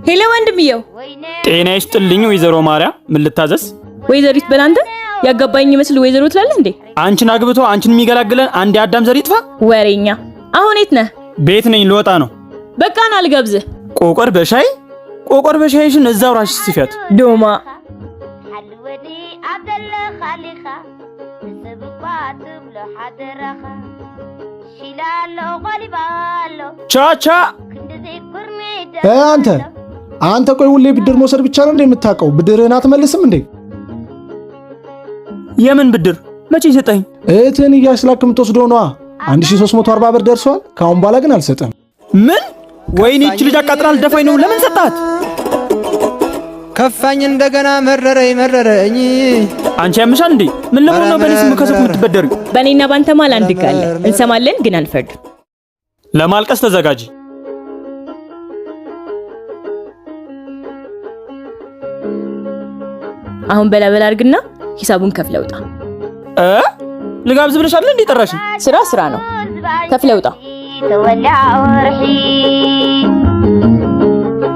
Hello ወንድምየው። ጤና ይስጥልኝ ወይዘሮ ማርያም፣ ምን ልታዘዝ? ወይዘሪት በላንተ ያገባኝ ይመስል ወይዘሮ ትላለህ እንዴ? አንቺን አግብቶ አንቺን የሚገላግለን አንድ የአዳም ዘር ይጥፋ። ወሬኛ። አሁን የት ነህ? ቤት ነኝ፣ ልወጣ ነው። በቃ ና ልጋብዝህ። ቆቆር በሻይ ቆቆር በሻይሽን እዛው ራስሽ ስፊያት። ዶማ ቻቻ አንተ አንተ ቆይ ሁሌ ብድር መውሰድ ብቻ ነው እንዴ የምታውቀው? ብድርህን አትመልስም እንዴ? የምን ብድር መቼ ሰጠኝ? እህትህን እያስላክ የምትወስደው ነዋ። 1340 ብር ደርሷል። ከአሁን በኋላ ግን አልሰጥም። ምን? ወይኔ ይህች ልጅ አቃጥላል ደፋኝ ነው። ለምን ሰጣት? ከፋኝ እንደገና መረረኝ መረረኝ። አንቺ ያምሻል እንዴ? ምን ለመሆን ነው በእኔ ስም ከሰው የምትበደሪው? በእኔና ባንተ መሃል አንድ ህግ አለ። እንሰማለን ግን አንፈርድም። ለማልቀስ ተዘጋጂ። አሁን በላ በላ አድርግና ሂሳቡን ከፍለህ ውጣ። እ ልጋብዝ ብለሻል እንዴ ጠራሽ? ስራ ስራ ነው። ከፍለህ ውጣ።